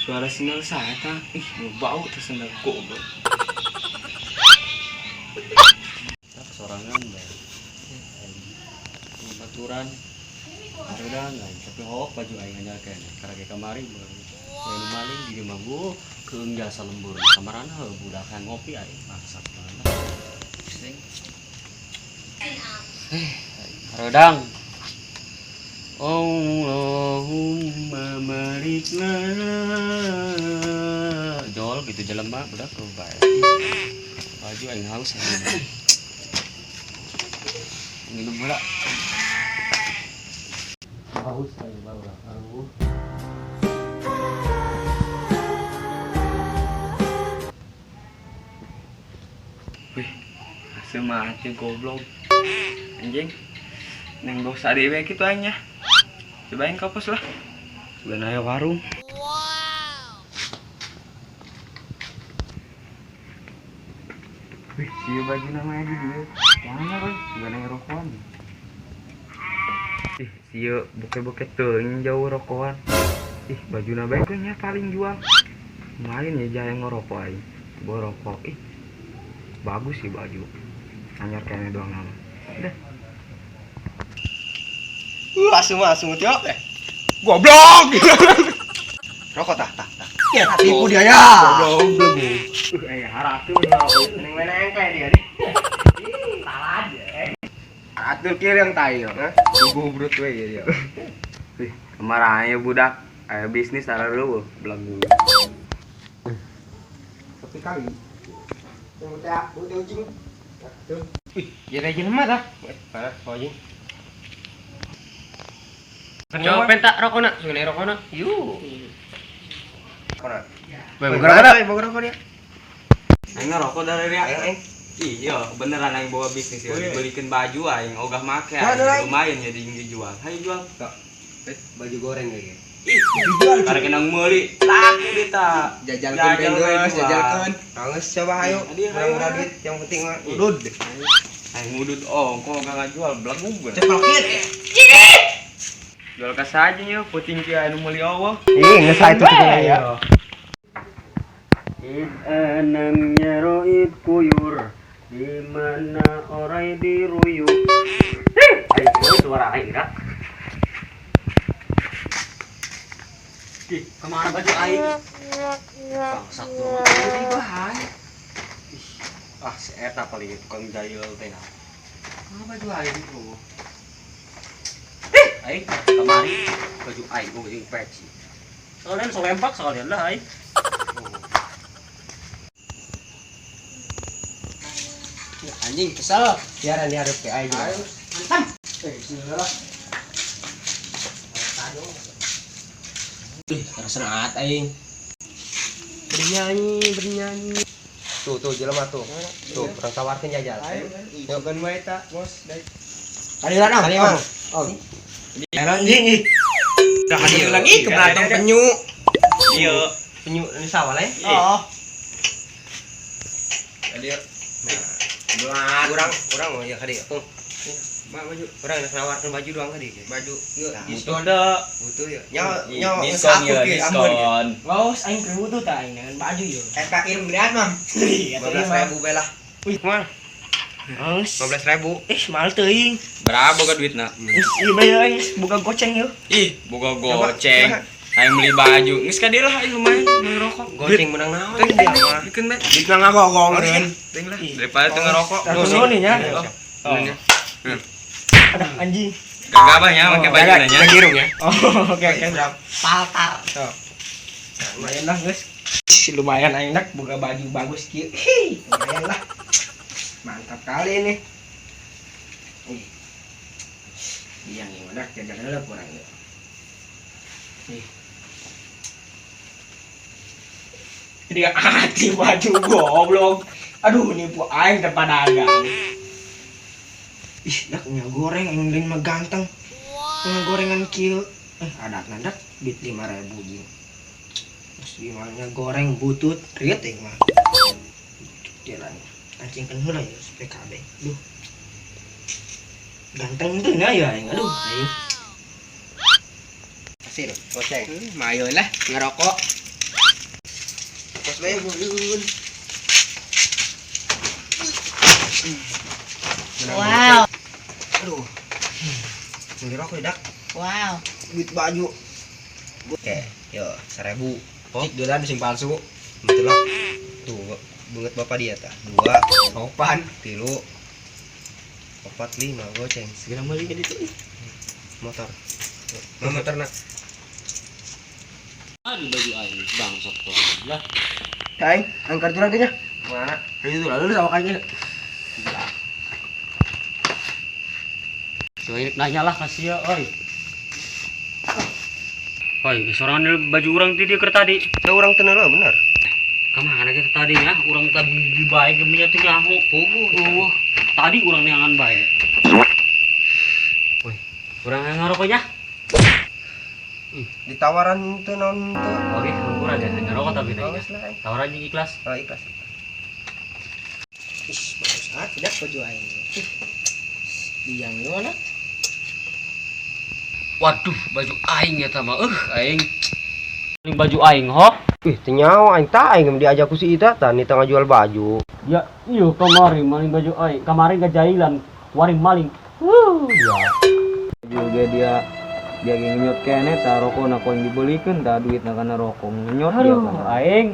Suara sendal saya tah. Ih, mau bau tuh sendal goblok. Tak sorangan bae. Baturan. Hareudang aing tapi hok baju aing anyar keneh. Karage kamari baru. Lain maling di mah bu keung jasa lembur. Kamarana heuh budak hayang ngopi aing bangsat banget. Pusing. Hareudang. Allahumma barik lana. Jol gitu jelema budak tuh bae. Baju aing haus aing. Minum heula. Haus aing baru lah. Aduh. Wih, hasil mati goblok. Anjing. Neng dosa dewe kitu aing nya. Cobain kapus lah. Sebenarnya aya warung. Wih, sieu baju namanya di dieu. Jangan euy, sebenarnya rokokan. Ih, sieu boke-boke teuing jauh rokokan. Ih, bajuna bae nya paling jual. Lumayan ya jaya ngerokok aing. Bawa rokok. Ih. Bagus sih baju. Anyar kayaknya doang nama. Udah. Asum tiok. Goblok. Rokok tah tah tah. Ya, tipu dia ya. Goblok belagu. Haratu Neng mana engke dia nih. Salah aja. Atur kiri yang tai yo. Goblok we ya dia. Ih, kemarin aya budak aya bisnis sarua belagu. Sepi kali. Yang udah ujung. Ih, jadi jelema tah. Parah, ojing. Coba pentak rokona, sugene rokona. Yuk. Rokona. Boga rokok dia. Aing ngerokok dari dia. Aing. Iya, beneran aing bawa bisnis ya. Dibelikin baju aing ogah make Nah, aing. Lumayan ya dijual. Hayu jual. Baju goreng kayak gitu. Ih, karek kenang meuli. Laku dia ta. Jajalkeun Jajal geus, jual. jajalkeun. Geus coba ayo. Ayo, ayo. Murah duit, yang penting mah udud. Aing ngudut ongko ogah ngajual belagu gue. Ceplokir. Jual kas aja nya, puting kieu anu meuli eueuh. Ih, geus itu tuh ya. Id enam nyeroit kuyur di mana orai diruyuk. Aing suara aing dah. Ih, kemana baju aing? Bangsat tuh. Bahan. Ih, ah si eta paling tukang jahil teh. Kemana baju aing tuh? Aing kemari baju aing gua jeung peci. Sekalian solempak sekalian lah aing. Ya, anjing kesel. Siaran diharap ke aing. Ayo, hantam. Bismillah. Ih, tersenat aing. Bernyanyi, bernyanyi. Tuh, tuh jelema tuh. Tuh, urang tawarkeun jajal. Ayo, bukan wae ta, bos. Kadilan ah. Kadilan. Oh. Anjing ih. Hadir lagi ke belatong penyu. Iya. Penyu di sawah lah ya. Oh. Hadir. Nah, urang urang mau ya kadi. Oh. Baju urang nak nawarkeun baju doang kadi. Baju ieu diskon. Butuh ya. Nyawa nyawa Diskon ya, diskon. Bos, aing keur butuh tah aing dengan baju yo. Eta kirim berat, Mam. Iya, 15.000 bae lah. Wih, Kumaha? Geus. 15.000. Ih, mahal teuing. Berapa boga duitna? Ih, ieu bae aing boga goceng yo. Ih, boga goceng. Aing beli baju. Geus ka dieu lah aing lumayan beli rokok. Goceng menang naon dia mah. Bikeun bae. Duit mah ngagogong eureun. Ting lah. Daripada teu ngerokok. Terus nuhun nya. Oh. Aduh, anjing. Gak apa ya pakai baju nanya. Girung ya. Oh, oke oke. Paltar. Tuh. Lumayan lah, guys. Lumayan aing nak boga baju bagus kieu. Hi, lumayan lah. Mantap kali ini. Ih. Yang yang udah jajan heula kurang ya. Ih. Dia hati baju goblok. Aduh, nipu aing teh padagang. Ih, dak minyak goreng aing lain mah ganteng. Minyak gorengan kieu. Adat nandak duit 5.000 jeung. Terus gimana goreng butut riet aing mah. Jalan kancingkeun heula ya PKB. Duh. Ganteng teu nya ya aing. Aduh, aing. Hasil goceng. Mayo lah ngerokok. Tos we. Wow. Aduh. Beli rokok ya, Dak. Wow. Duit baju. Oke, yo 1000. Oh, Cik dolan sing palsu. betul lah. Tuh, banget bapak dia tah. 2, Sopan. 3, 4, 5 goceng. Segera beli ke ditu. Motor. Mau motor nak. Aduh baju aing bangsat tuh. Lah, Aing, angkat jalan kayaknya. Mana? Itu lalu sama kayaknya. coba ini nanya lah kasih ya, oi. Oi, seorang baju orang ti dia keur tadi. Saya orang tenang lah bener. Kemana kita tadinya? Orang tadi beli baik geminya tuh nyaho. Oh, tadi orang neangan baik. Woi, orang yang ngarokoknya? Ditawaran tuh non tuh. Oke, hampura aja ngerokok tapi tadi. Bagus lah. Tawaran jeung ikhlas. Oh, ikhlas. Ih, bagus banget tidak baju aing. Ih. Diang gimana? Waduh, baju aing ya mah. Aing. Ini baju aing, ho. Ih, tenyawa aing tak aing diajak ku si Ita tah ni tengah jual baju. Ya, iya kamari maling baju aing. Kamari gajailan, waring maling. Ya. Juga dia dia ngenyot kene tah rokok na ku aing dibelikeun tah duitna kana rokok ngenyot dia Aduh, kana. aing.